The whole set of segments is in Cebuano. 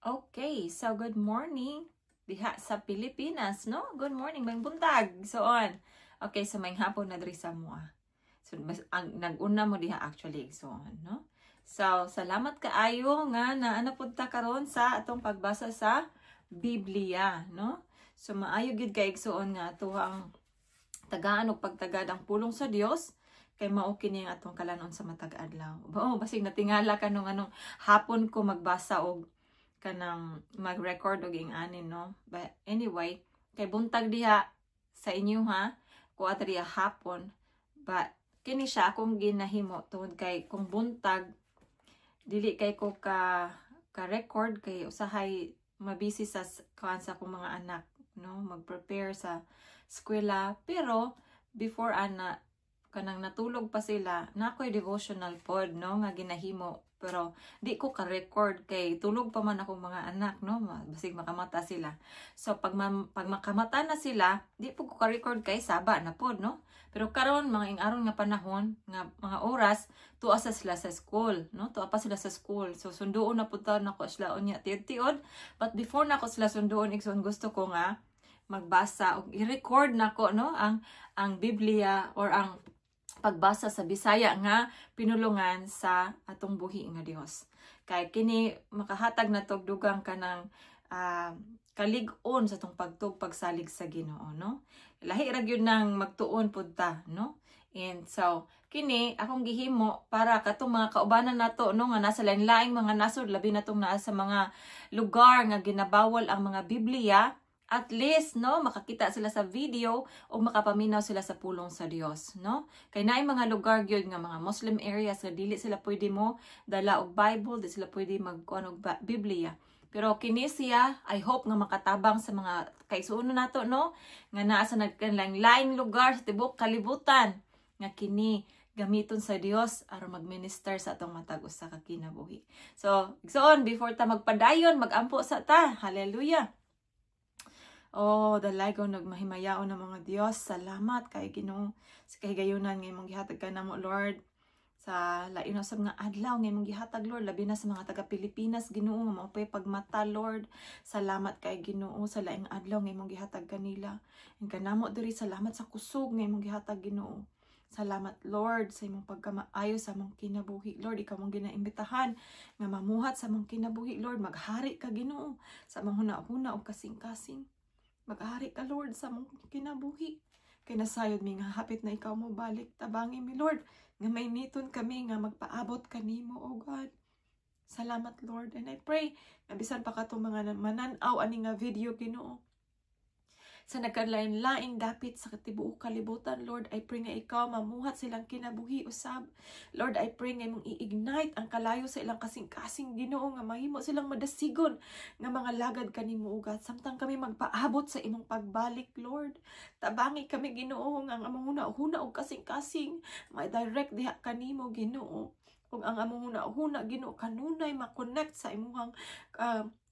Okay, so good morning diha sa Pilipinas, no? Good morning, maayong buntag. So on. Okay, so maayong hapon na diri sa amoa. So bas, ang nag-una mo diha actually, so on, no? So salamat kaayo nga na ano pud ta karon sa atong pagbasa sa Biblia, no? So maayo gyud kay, igsuon, nga atuang tagaan og pagtagad ang pulong sa Dios kay mao kini ang atong kalanon sa matag adlaw. Oh, basig natingala ka nung anong hapon ko magbasa og kanang mag-record og ing-ani, no? But anyway, kay buntag diha sa inyo ha, ko diri hapon. But kini siya akong ginahimo tungod kay kung buntag dili kay ko ka record kay usahay mabisi sa kuan sa akong mga anak, no, mag-prepare sa eskwela. Pero before ana, kanang natulog pa sila na ako'y devotional pod, no, nga ginahimo, pero di ko ka-record kay tulog pa man akong mga anak, no, basig makamata sila. So pag makamata na sila, di po ko ka-record kay saba na pod, no? Pero karon mga ing-aron nga panahon nga mga oras, tuwa sa sila sa school, no, tuwa pa sila sa school. So sunduon na pud ta nako sila unya tiod-tiod. But before nako sila sunduon, igsoon, gusto ko nga magbasa og i-record nako, no, ang Biblia or ang pagbasa sa Bisaya nga pinulungan sa atong buhi nga Dios. Kay kini makahatag na tog dugang kanang kalig-on sa atong pagtug pagsalig sa Ginoo, no? Lahi ra gyud nang magtuon pud ta, no? And so kini akong gihimo para katong mga kaubanan nato, no, nga nasa lain-laing mga nasod, labi na tong naa sa mga lugar nga ginabawal ang mga Biblia, at least, no, makakita sila sa video o makapaminaw sila sa pulong sa Dios, no? Kay naay mga lugar gyud nga mga Muslim areas nga dili sila pwede mo dala og Bible, di sila pwede magkuan og Biblia. Pero kini siya, I hope nga makatabang sa mga kaigsuonan nato, no, nga naa sa nagkalaing lugar sa tibuok kalibutan, nga kini gamiton sa Dios aron magminister sa atong matag usa ka kinabuhi. So, igsoon, before ta magpadayon, magampo sa ta. Hallelujah. Oh, dalaygon ug mahimayaon nga mga Dios. Salamat kay Ginoo sa kahigayunan nga imong gihatag kanamo, Lord. Sa lain usab nga adlaw nga imong gihatag, Lord, labi na sa mga taga Pilipinas, Ginoo, nga mao pay pagmata, Lord. Salamat kay Ginoo sa laing adlaw nga imong gihatag kanila. And kanamo diri, salamat sa kusog nga imong gihatag, Ginoo. Salamat, Lord, sa imong pagkamaayo sa among kinabuhi. Lord, ikaw mong ginaimbitahan nga mamuhat sa among kinabuhi, Lord. Maghari ka, Ginoo, sa among huna-huna ug kasing-kasing. Maghari ka, Lord, sa among kinabuhi. Kay nasayod mi nga hapit na ikaw mo balik. Tabangi mi, Lord, nga mainiton kami nga magpaabot kanimo, O God. Salamat, Lord. And I pray nga bisan pa katong mga manan-aw ani nga video, Ginoo, sa nagkalain-laing dapit sa tibuok kalibutan, Lord, I pray nga ikaw mamuhat silang kinabuhi usab. Lord, I pray nga imong i-ignite ang kalayo sa ilang kasing-kasing, Ginoo, nga mahimo silang madasigon nga mga lagad kanimo, O God. Samtang kami magpaabot sa imong pagbalik, Lord. Tabangi kami, Ginoo, nga ang among huna-huna og kasing-kasing ma-direct diha kanimo, Ginoo. Ug ang among huna-huna, Ginoo, kanunay ma-connect sa imuhang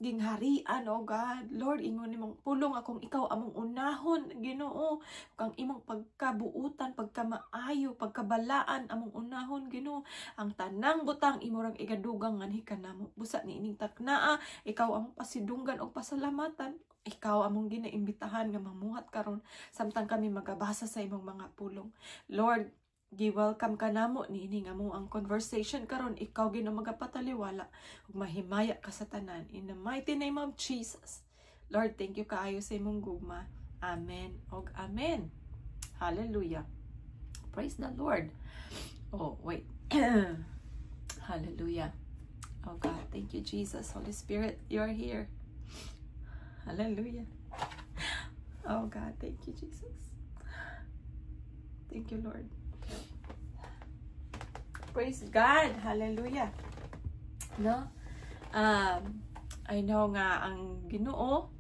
gingharian, O God. Lord, ingon nimong pulong akong ikaw among unahon, Ginoo. Ug ang imong pagkabuutan, pagkamaayo, pagkabalaan among unahon, Ginoo. Ang tanang butang imo rang igadugang nganhi kanamo. Busa niining taknaa, ikaw ang pasidunggan og pasalamatan. Ikaw among ginaimbitahan nga mamuhat karon samtang kami magabasa sa imong mga pulong. Lord, gi-welcome ka namo niini nga mo ang conversation karon. Ikaw, Ginoo, magapataliwala ug mahimaya ka sa tanan, in the mighty name of Jesus. Lord, thank you kaayo sa imong gugma. Amen og amen. Hallelujah. Praise the Lord. Oh, wait. Hallelujah. Oh God, thank you, Jesus. Holy Spirit, you are here. Hallelujah. Oh God, thank you, Jesus. Thank you, Lord. Praise God. Hallelujah. No? I know nga ang Ginoo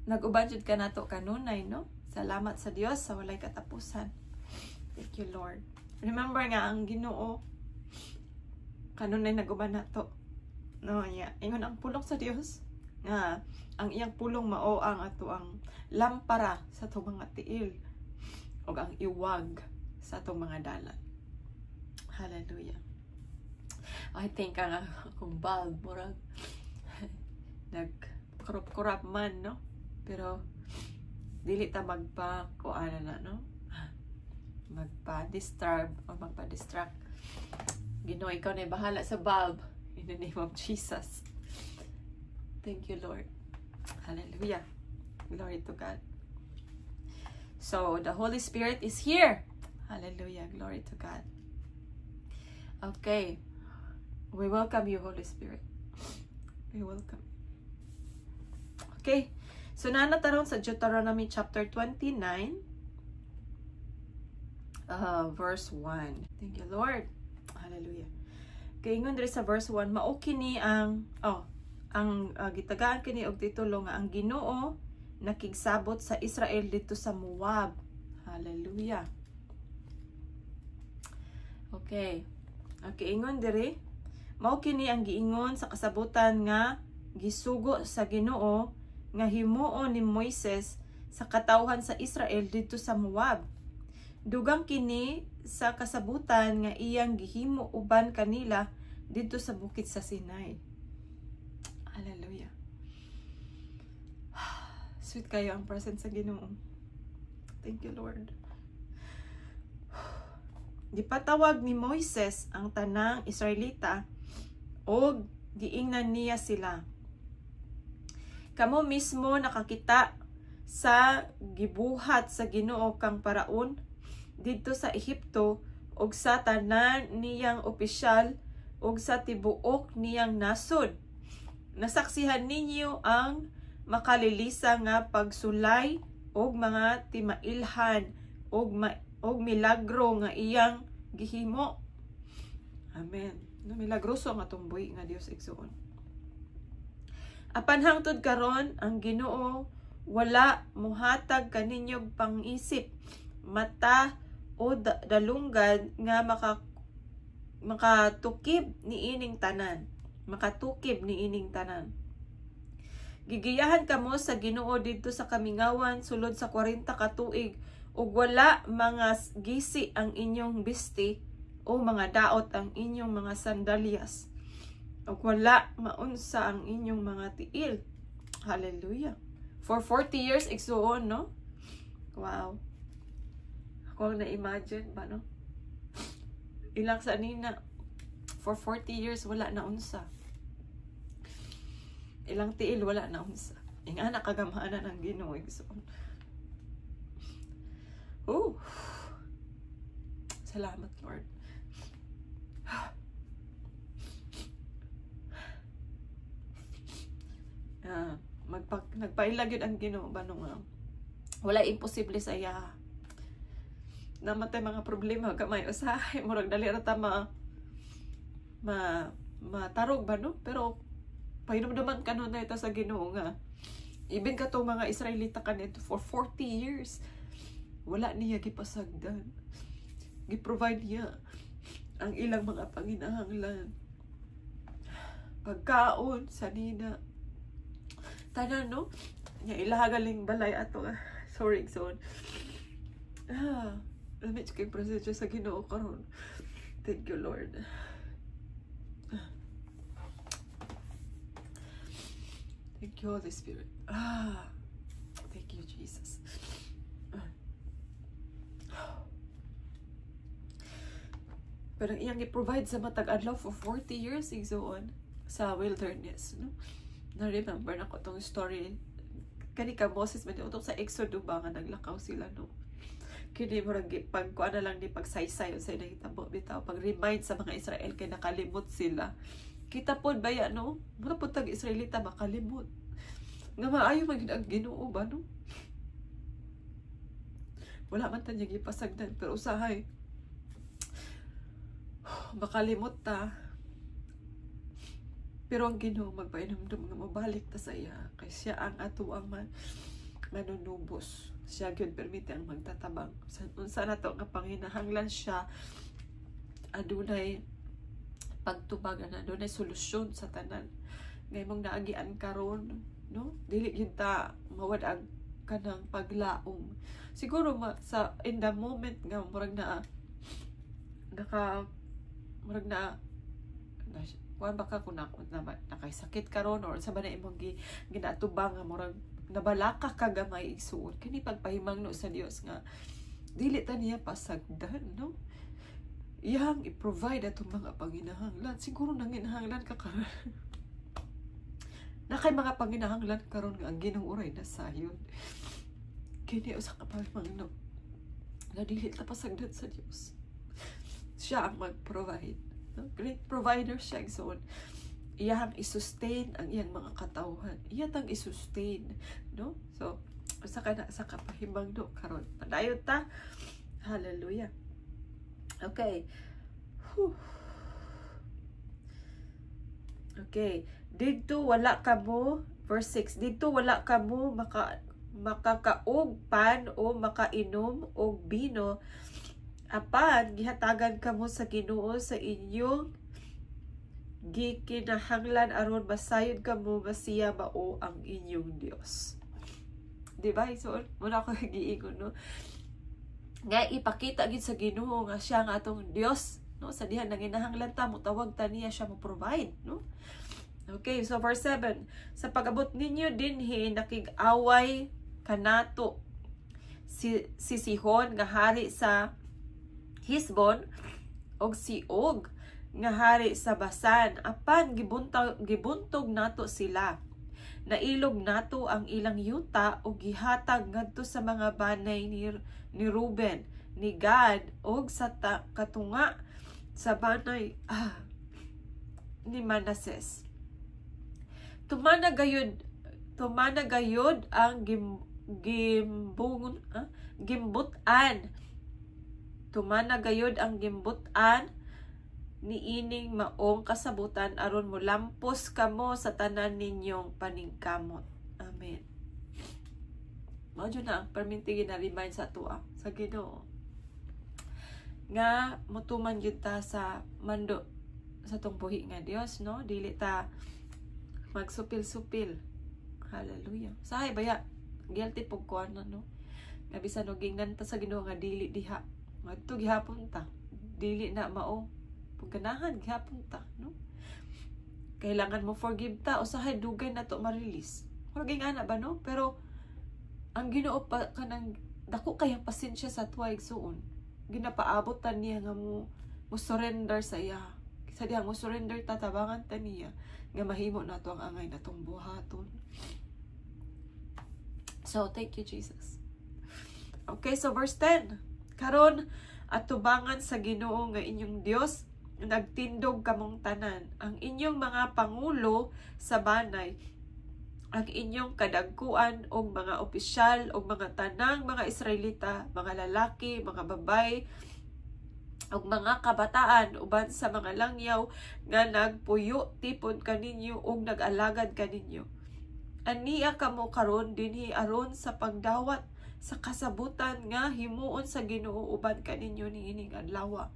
nag-uban jud kanato kanunay, no? Salamat sa Dios sa walay katapusan. Thank you, Lord. Remember nga ang Ginoo kanunay nag-uban nato. No, yeah. Ingon ang pulong sa Dios nga ang iyang pulong mao ang ato ang lampara sa atong mga tiil ug ang iwag sa atong mga dalan. Hallelujah. I think ang akong bulb murag Nag-kurap-kurap man, no? Pero dili ta magpa kuana na, no? Magpa-disturb or magpa-distract. Ginoo, ikaw na bahala sa bulb. In the name of Jesus. Thank you, Lord. Hallelujah. Glory to God. So, the Holy Spirit is here. Hallelujah. Glory to God. Okay. We welcome you, Holy Spirit. We welcome you. Okay. So, naa na ta ron sa Deuteronomy chapter 29, verse 1. Thank you, Lord. Hallelujah. Kay ingon diri sa verse 1, mao kini ang oh, ang gitagaan kini og titulo nga "Ang Ginoo nakigsabot sa Israel didto sa Moab." Hallelujah. Okay. Okay, ingon diri, mao kini ang giingon sa kasabutan nga gisugo sa Ginoo nga himuon ni Moises sa katawhan sa Israel didto sa Moab. Dugang kini sa kasabutan nga iyang gihimo uban kanila didto sa bukid sa Sinai. Hallelujah. Sweet kaayo ang presence sa Ginoo. Thank you, Lord. Gipatawag ni Moises ang tanang Israelita og giingnan niya sila. "Kamo mismo nakakita sa gibuhat sa Ginoo kang Paraon didto sa Ehipto ug sa tanan niyang opisyal ug sa tibuok niyang nasod. Nasaksihan ninyo ang makalilisa nga pagsulay ug mga timailhan ug milagro nga iyang gihimo." Amen. No, milagroso ang atong buhi nga Dios, igsuon. "Apan hangtod karon ang Ginoo wala mohatag kaninyog pangisip, mata o dalunggan nga makatukib niining tanan. Makatukib niining tanan. Gigiyahan kamo sa Ginoo didto sa kamingawan sulod sa 40 ka tuig ug wala mga gisi ang inyong bisti o mga daot ang inyong mga sandalyas ug wala maunsa ang inyong mga tiil." Hallelujah. For 40 years, igsuon, no? Wow. Ako ang na-imagine ba, no? Ilang sa nina. For 40 years, wala na unsa. Ilang tiil, wala na unsa. Ingana kagamhanan ang Ginoo, igsuon. Oh. Salamat, Lord. Nagpaila gyud ang Ginoo ba no nga wala imposible sa iya. Namatay mga problema gamay, usahay murag dali ra ta ma ma matarog ba, no? Pero pahinumduman kanon ito sa Ginoo nga even katong mga Israelita kanito, for 40 years wala niya gipasagdan, gi-provide niya ang ilang mga panginahanglan, pagkaon sa nina, tanan, no? Nya ilaha galing balay ato. Sorry, igsoon. Lami kay presensya sa Ginoo karon. Thank you, Lord. Thank you, Holy Spirit. Thank you, Jesus. Pero ang iyang i-provide sa matag adlaw for 40 years, igsoon, sa wilderness, no? Na-remember na ko tong story kani ka Moses man utong sa Exodo ba nga naglakaw sila, no? Kini murag pag kuan na lang ni pagsaysay unsay nahitabo bitaw, pag remind sa mga Israel kay nakalimot sila. Kita pod baya, no? Mura pod tag Israelita makalimot nga maayo man gid ang Ginoo ba, no? Wala man ta niya gipasagdan, pero usahay makalimot ta. Pero ang Ginoo magpainumdum nga mobalik ta sa iya kay siya ang ato ang manunubos. Siya gyud permite ang magtatabang sa unsa nato nga panginahanglan. Siya adunay pagtubag, adunay solusyon sa tanan nga imong naagian karon, no? Dili gyud ta mawad-ag kanang paglaom siguro sa in the moment nga murag na naka murag na, na Kuan baka kung na, sakit karon or sa ba na imong ginaatubang nga murag nabalaka ka gamay, igsuon, kani pagpahimangno sa Dios nga dili ta niya pasagdan, no? Iyang i-provide atong mga panginahanglan. Siguro nanginahanglan ka karon, na kay mga panginahanglan karon nga ang Ginoo ray nasayon. Kini usa ka pahimangno nga dili ta pasagdan sa Dios. Siya ang mag-provide, no? Great provider siya, igsoon. Iyang i-sustain ang iyang mga katawhan. Iya tang i-sustain, no? So, usa ka na sa kapahimangno karon. Padayon ta. Hallelujah. Okay. Whew. Okay. Didto wala kamo, verse 6. Didto wala kamo makakaog pan o makainom og bino, apan gihatagan kamo sa Ginoo sa inyong gikinahanglan aron masayod kamo nga siya mao ang inyong Dios. Di ba? So, muna ako giingon, no? Nga ipakita gid sa Ginoo nga siya nga atong Dios, no? Sa diha nanginahanglan ta, motawag ta niya, siya mo provide, no? Okay, so verse 7. Sa pag-abot ninyo dinhi, nakig-away kanato si Sihon nga hari sa Hisbon og si Og nga hari sa Basan, apan gibuntog nato sila. Nailog nato ang ilang yuta ug gihatag ngadto sa mga banay ni Ruben, ni Gad ug sa katunga sa banay ni Manases. Tumana gayud ang gimbut-an. Tumana gayud ang gimbut-an niining maong kasabutan aron molampos kamo sa tanan ninyong paningkamot. Amen. Mao na ang perminti gina-remind sa atoa sa Ginoo nga motuman gyud ta sa mando sa tong buhi nga Dios, no? Dili ta magsupil-supil. Hallelujah. Sahay baya, guilty pug ko ano, no? Nga bisan og gingnan ta sa Ginoo nga dili diha, ngadto gihapon ta. Dili na mao pag ganahan gihapon ta, no? Kailangan mo forgive ta, usahay dugay na to ma-release. Murag ana ba, no? Pero ang Ginoo pa kanang dako kayang pasensya sa atoa, igsuon. Ginapaabot ta niya nga mo surrender sa iya. Sa diha mo surrender ta, tabangan ta niya nga mahimo nato ang angay natong buhaton. So, thank you, Jesus. Okay, so verse 10. Karon atubangan sa Ginoo nga inyong Dios nagtindog kamong tanan, ang inyong mga pangulo sa banay, ang inyong kadagkuan og mga opisyal og mga tanang mga Israelita, mga lalaki, mga babay, ug mga kabataan uban sa mga langyaw nga nagpuyo tipod kaninyo ug nag-alagad kaninyo. Ania kamo karon dinhi aron sa pagdawat sa kasabutan nga himuon sa Ginoo uban kaninyo niining adlaw.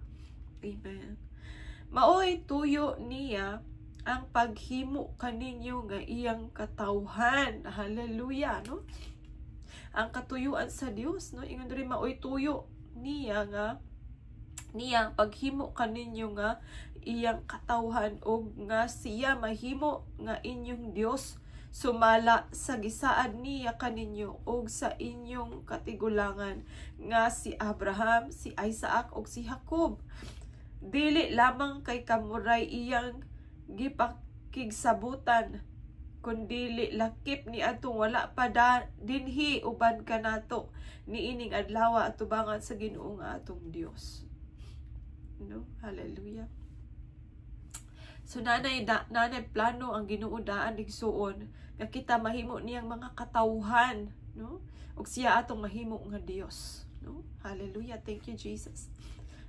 Amen. Maoy tuyo niya ang paghimo kaninyo nga iyang katawhan. Hallelujah, no? Ang katuyuan sa Dios, no? Ingon diri, maoy tuyo niya nga niya ang paghimo kaninyo nga iyang katawhan ug nga siya mahimo nga inyong Dios sumala sa gisaad niya kaninyo ug sa inyong katigulangan nga si Abraham, si Isaac ug si Jacob. Dili lamang kay kamuray iyang gipakigsabutan, kundili lakip ni atong wala pa dinhi uban kanato niining adlaw atubangan sa Ginoo nga atong Dios. No? Hallelujah. So nanay plano ang Ginoo daan, igsuon, nga kita mahimo niyang mga katawhan, no? Ug siya atong mahimo nga Dios, no? Hallelujah. Thank you, Jesus.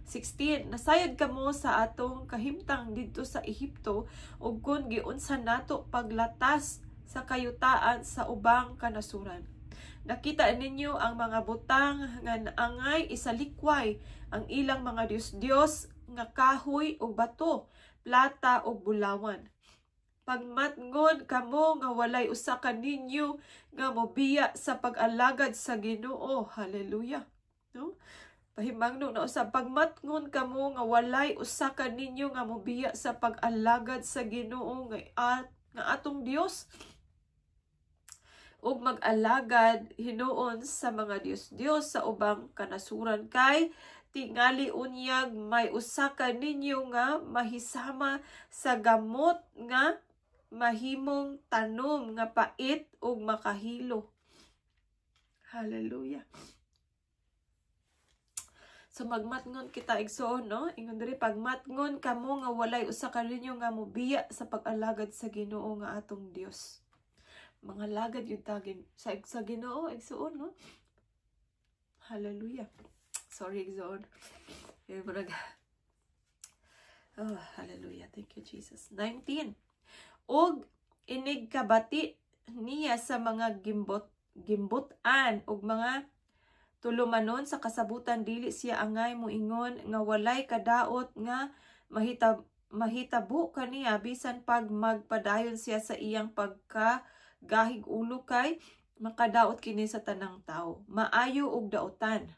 16. Nasayod kamo sa atong kahimtang didto sa Ehipto ug kon giunsa nato paglatas sa kayutaan sa ubang kanasuran. Nakita ninyo ang mga butang nga naangay isalikway, ang ilang mga dios-dios nga kahoy ug bato, plata ug bulawan. Pagmatngon kamo nga walay usa ka ninyo nga mobiya sa pag-alagad sa Ginoo. Hallelujah. No? Pahimangno na usab, pagmatngon kamo nga walay usa ka ninyo nga mobiya sa pag-alagad sa Ginoo nga atong Dios ug mag-alagad hinuon sa mga dios-dios sa ubang kanasuran, kay tingali unyag may usa ka ninyo nga mahisama sa gamot nga mahimong tanom nga pait ug makahilo. Hallelujah. So magmatngon kita, igsoon, no? Ingon diri, pagmatngon kamo nga walay usa ka ninyo nga mobiya sa pag-alagad sa Ginoo nga atong Dios. Mga lagad yun tagin sa Ginoo, igsoon, no? Hallelujah. Sorry, igsoon. Eh, oh, hallelujah. Thank you, Jesus. 19. Og inig kabati niya sa mga gimbutan og mga tulumanon sa kasabutan, dili siya angay moingon nga walay kadaot nga mahitabo kaniya bisan pag magpadayon siya sa iyang pagkagahig ulo, kay makadaot kini sa tanang tawo, maayo og daotan.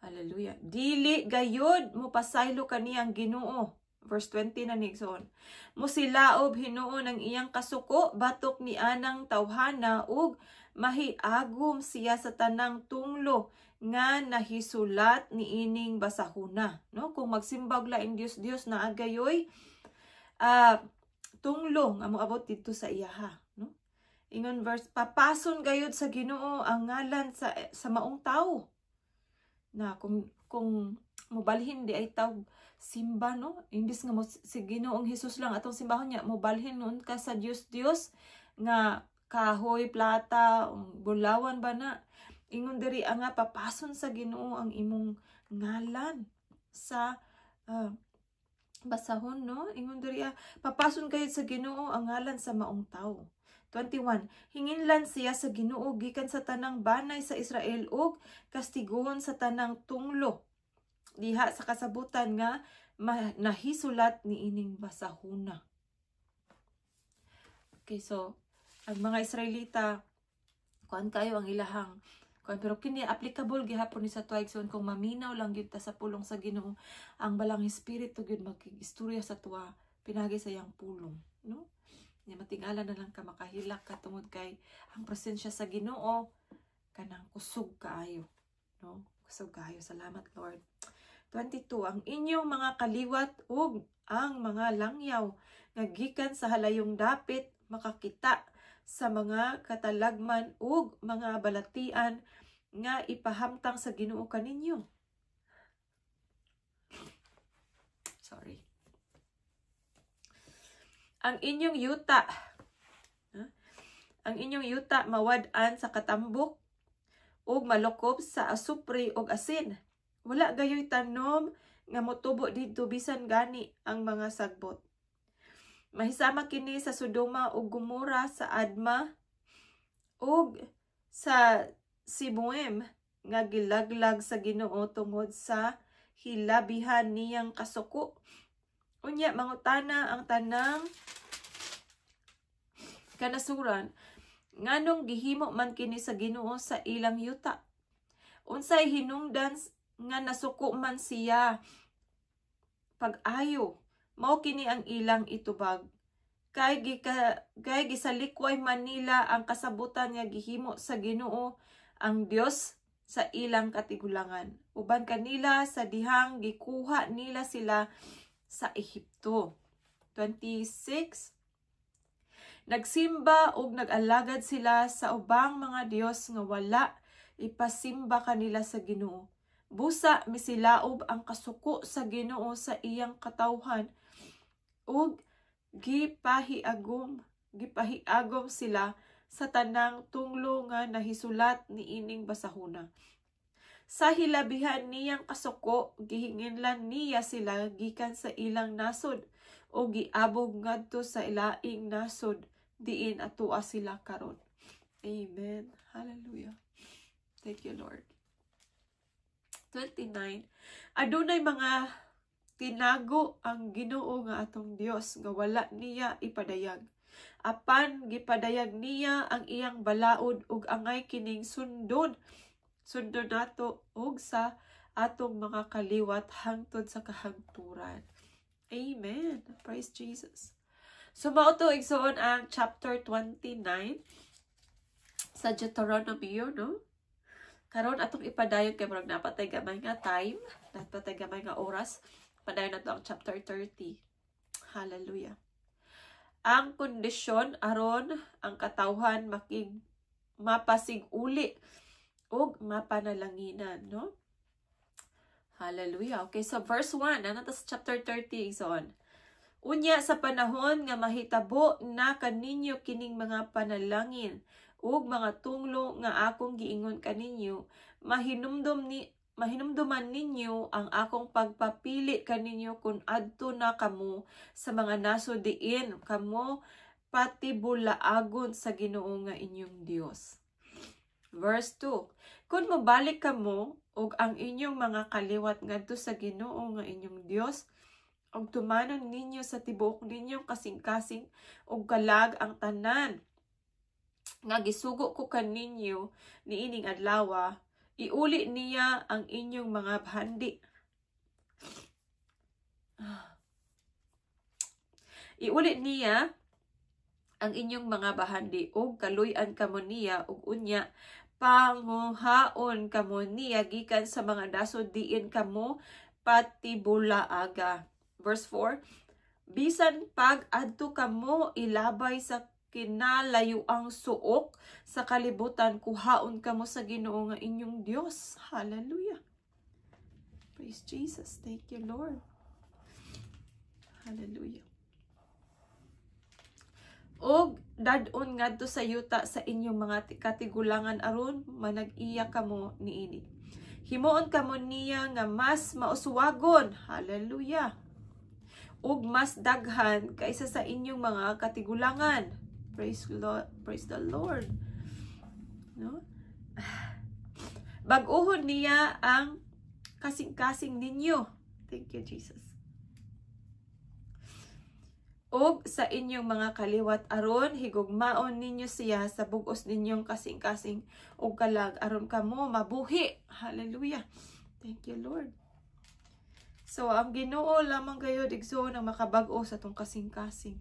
Hallelujah. Dili gayod mo pasaylo kaniyang Ginoo. Verse 20 na ni, igsoon. Musilaob hinuon ang iyang kasuko batok ni anang tawhana ug mahiagom siya sa tanang tunglo nga nahisulat ni ining basahuna, no? Kung magsimbag laing Dios Dios na agayoy tunglo nga moabot didto sa iyaha, no? Ingon verse, papason gayud sa Ginoo ang ngalan sa maong tawo. Na kung mobalhin di ay taw simba, no, imbis nga mo si Ginoong Hesus lang atong simbahon niya, mobalhin noon ka sa Dios Dios nga kahoy, plata, bulawan ba na. Ingon diri ang nga papason sa Ginoo ang imong ngalan sa basahon, no? Ingon diri, papason kayo sa Ginoo ang ngalan sa maong tawo. 21. Hinginlan siya sa Ginoo gikan sa tanang banay sa Israel ug kastiguhon sa tanang tunglo diha sa kasabutan nga nahisulat ni ining basahuna. Okay, so ang mga Israelita, kuan kayo ang ilahang kuan, pero kini applicable gihapon ni sa tuig kung maminaw lang gyud ta sa pulong sa Ginoo, ang balang espiritu gyud makig-istorya sa tuwa pinagi sa iyang pulong, no? Nya matingala na lang ka, makahilak ka tungod kay ang presensya sa Ginoo kanang kusog kaayo, no? Kusog kaayo. Salamat, Lord. 22. Ang inyong mga kaliwat ug ang mga langyaw nga gikan sa halayong dapit makakita sa mga katalagman ug mga balatian nga ipahamtang sa Ginoo kaninyo. Sorry. Ang inyong yuta, ang inyong yuta mawad-an sa katambok ug malukob sa asupre ug asin. Wala gayoy tanom nga motubo didto bisan gani ang mga sagbot. Mahisama kini sa Sodoma ug Gomora, sa Adma ug sa Siboim nga gilaglag sa Ginoo tungod sa hilabihan niyang kasuko. Unya mangutana ang tanang kanasuran, nganong gihimo man kini sa Ginoo sa ilang yuta? Unsay hinungdan nga nasuko man siya pag-ayo? Mao kini ang ilang itubag. Kay gisalikway man nila ang kasabutan nga gihimo sa Ginoo ang Dios sa ilang katigulangan. Uban kanila sa dihang gikuha nila sila sa Ehipto. 26. Nagsimba og nag-alagad sila sa ubang mga dios nga wala ipasimba kanila sa Ginoo. Busa misilaob ang kasuko sa Ginoo sa iyang katawhan ug gipahiagom sila sa tanang tunglo nga nahisulat niining basahuna. Sa hilabihan niyang kasuko, gihinginlan niya sila gikan sa ilang nasod o giabog ngadto sa ilaing nasod diin atua sila karon. Amen. Hallelujah. Thank you, Lord. 29. Adunay mga tinago ang Ginoo nga atong Dios nga wala niya ipadayag. Apan gipadayag niya ang iyang balaod ug angay kining sundon Sundon nato ug sa atong mga kaliwat hangtod sa kahangturan. Amen. Praise Jesus. So mao to, igsoon, ang chapter 29 sa Deuteronomy, no? Karon atong ipadayon kay murag naa pa tay gamay nga time, naa pa tay gamay nga oras. Padayon nato ang chapter 30. Hallelujah. Ang kondisyon aron ang katawhan makig mapasig-uli ug mapanalanginan, no? Hallelujah. Okay, so verse 1, ano ta sa chapter 30, igsoon? Unya sa panahon nga mahitabo na kaninyo kining mga panalangin ug mga tunglo nga akong giingon kaninyo, mahinumduman ninyo ang akong pagpapili kaninyo kun adto na kamo sa mga nasod diin kamo patibulaagon sa Ginoo nga inyong Dios. Verse 2. Kung mobalik kamo ug ang inyong mga kaliwat ngadto sa Ginoo nga inyong Dios ug tumanon ninyo sa tibuok ninyong kasing-kasing ug kalag ang tanan nga gisugo ko kaninyo niining adlaw, iuli niya ang inyong mga bahandi. Iuli niya ang inyong mga bahandi ug kaluy-an kamo niya, ug unya panguhaon kamo niya gikan sa mga nasod diin kamo patibulaaga. Verse 4. Bisan pag adto kamo ilabay sa kinalayuang suok sa kalibutan, kuhaon kamo sa Ginoo nga inyong Dios. Hallelujah. Praise Jesus. Thank you, Lord. Hallelujah. Og dad-on ngadto sa yuta sa inyong mga katigulangan aron manag-iya kamo niini. Himuon kamo niya nga mas mauswagon. Hallelujah. Ug mas daghan kaysa sa inyong mga katigulangan. Praise Lord, praise the Lord. No? Bag-uhon niya ang kasing-kasing ninyo. Thank you, Jesus. Og sa inyong mga kaliwat aron higugmaon ninyo siya sa bug-os ninyong kasing-kasing ug kalag aron kamo mabuhi. Hallelujah. Thank you, Lord. So ang Ginoo lamang gayud, igsoon, ang makabag-o sa atong kasing-kasing.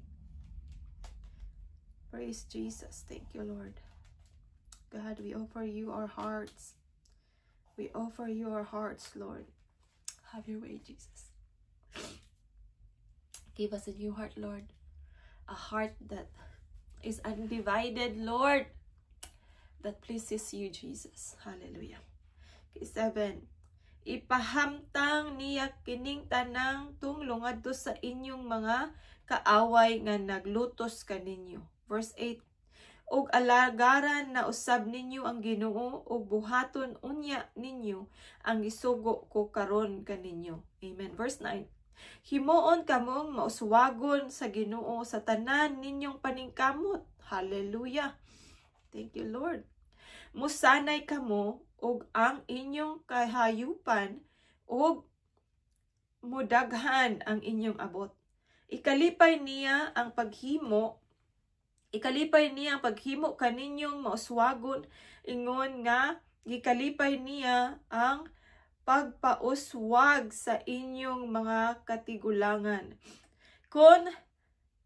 Praise Jesus. Thank you, Lord. God, we offer you our hearts. We offer you our hearts, Lord. Have your way, Jesus. Give us a new heart, Lord. A heart that is undivided, Lord. That pleases you, Jesus. Hallelujah. Okay, 7. Ipahamtang niya kining tanang tunglo ngadto sa inyong mga kaaway nga naglutos kaninyo. Verse 8. Ug alagaran na usab ninyo ang Ginoo ug buhaton unya ninyo ang gisugo ko karon kaninyo. Amen. Verse 9. Himuon kamong mauswagon sa Ginoo sa tanan ninyong paningkamot. Hallelujah. Thank you, Lord. Musanay kamo ug ang inyong kahayupan ug mudaghan ang inyong abot. Ikalipay niya ang paghimo kaninyong mauswagon ingon nga gikalipay niya ang pagpauswag sa inyong mga katigulangan. Kung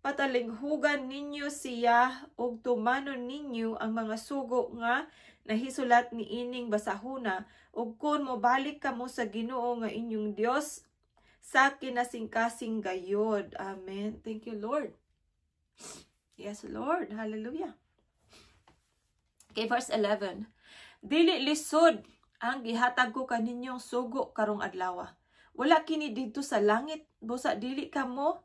patalinghugan ninyo siya ug tumanon ninyo ang mga sugo nga nahisulat niining basahuna ug kung mobalik kamo sa Ginoo nga inyong Dios sa kinasingkasing gayod. Amen. Thank you, Lord. Yes, Lord. Hallelujah. Okay, verse 11. Dili lisod ang gihatag ko kaninyong sugo karong adlaw. Wala kini didto sa langit, busa dili kamo.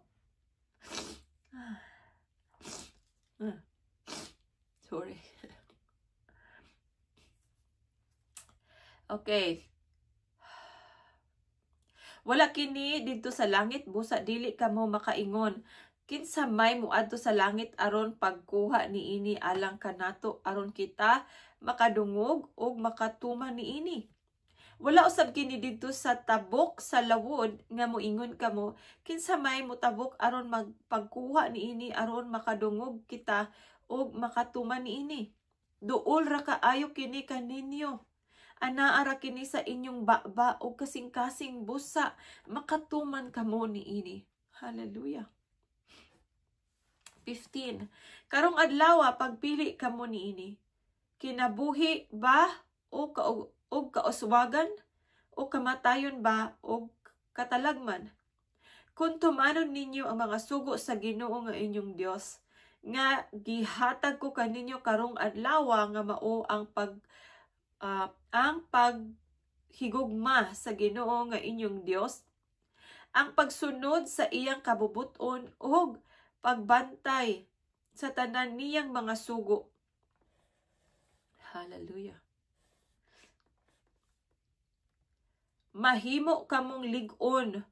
Sorry. Okay. Wala kini didto sa langit, busa dili kamo makaingon. Kinsa may muadto sa langit aron pagkuha niini alang kanato aron kita makadungog ug makatuman niini? Wala usab kini didto sa tabok sa lawod nga moingon kamo, kinsa may motabok aron magpagkuha niini aron makadungog kita ug makatuman niini? Duol ra kaayo kini kaninyo. Anaa ra kini sa inyong baba o kasing-kasing, busa makatuman kamo niini. Hallelujah. 15. Karong adlaw, pagpili kamo niini. Kinabuhi ba o kauswagan o kamatayon ba o katalagman? Kung tumanon ninyo ang mga sugo sa Ginoo nga inyong Dios nga gihatag ko kaninyo karong adlaw, nga mao ang paghigugma sa Ginoo nga inyong Dios, ang pagsunod sa iyang kabubut-on ug pagbantay sa tanan niyang mga sugo. Hallelujah. Mahimo kamong lig-on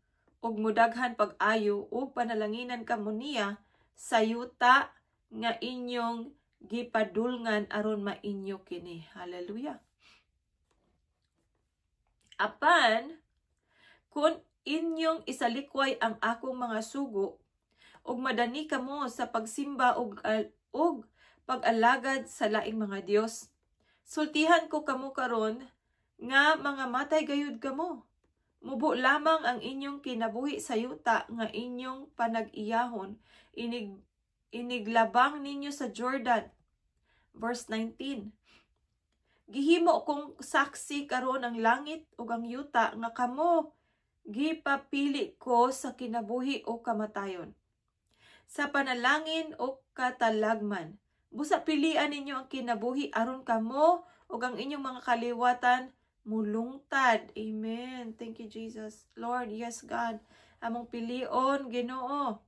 ug mudaghan pag-ayo ug panalanginan kamo niya sa yuta nga inyong gipadulngan aron mainyo kini. Hallelujah. Apan kung inyong isalikway ang akong mga sugo ug madani kamo sa pagsimba ug pag-alagad sa laing mga dios, sultihan ko kamo karon nga mga matay gayud kamo. Mubo lamang ang inyong kinabuhi sa yuta nga inyong panag-iyahon, iniglabang ninyo sa Jordan. Verse 19. Gihimo kong saksi karon ang langit ug ang yuta nga kamo gipapili ko sa kinabuhi o kamatayon, sa panalangin o katalagman. Busa pilian ninyo ang kinabuhi aron kamo ug ang inyong mga kaliwatan mulungtad. Amen. Thank you, Jesus. Lord, yes, God. Among pilion, Ginoo,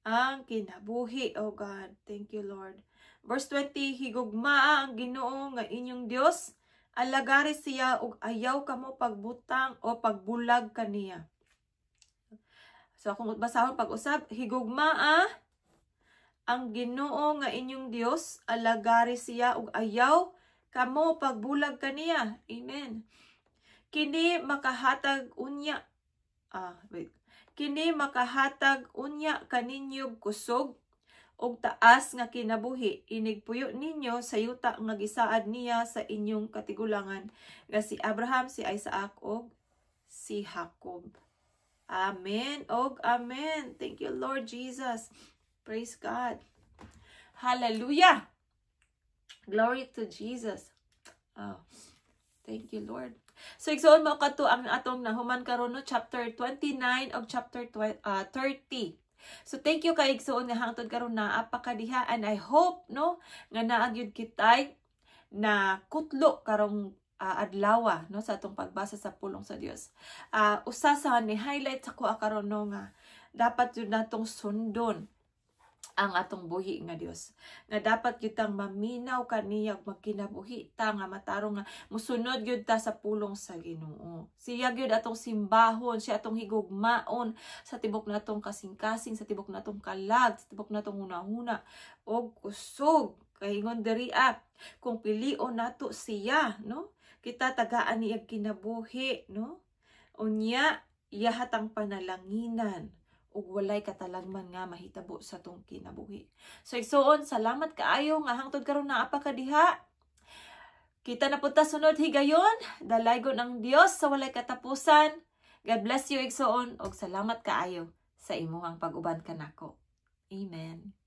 ang kinabuhi, oh God. Thank you, Lord. Verse 20, higugmaa ang Ginoo nga inyong Dios, alagari siya ug ayaw kamo pagbutang o pagbulag kaniya. So akong basahon pag-usab, higugmaa ang Ginoo nga inyong Dios, alagari siya ug ayaw kamo pagbulag kaniya. Amen. Kini makahatag unya wait. Kini makahatag unya kaninyo kusog og taas nga kinabuhi inig puyo ninyo sa yuta nga gisaad niya sa inyong katigulangan nga si Abraham, si Isaac ug si Jacob. Amen og amen. Thank you, Lord Jesus. Praise God. Hallelujah. Glory to Jesus. Oh, thank you, Lord. So igsoon, mo kadto ang atong nahuman karon, no, chapter 29 og chapter 30. So thank you kay, igsoon, nga hangtod karon naa pa ka diha, and I hope, no, nga naa gyud kitay na kutlo karong adlaw, no, sa atong pagbasa sa pulong sa Dios. Usa sa ni highlight sa kuha karon, no, nga dapat jud natong sundon ang atong buhi nga Dios. Nga dapat gyud tang maminaw kaniya ug magkinabuhi ta nga matarong nga musunod gyud ta sa pulong sa Ginoo. Siya gyud atong simbahon, siya atong higugmaon sa tibok natong kasing-kasing, sa tibok natong kalag, sa tibok natong hunahuna og kusog. Kay ingon diri kung pilion nato siya, no? Kita tagaan niya kinabuhi, no? Unya iyahatang panalanginan ug walay katalagman nga mahitabo sa atong kinabuhi. So igsoon, salamat kaayo nga hangtod karon naa pa ka diha. Kita na pud ta sunod higayon. Dalaygon ang Dios sa walay katapusan. God bless you, igsoon, ug salamat kaayo sa imuhang pag-uban kanako. Amen.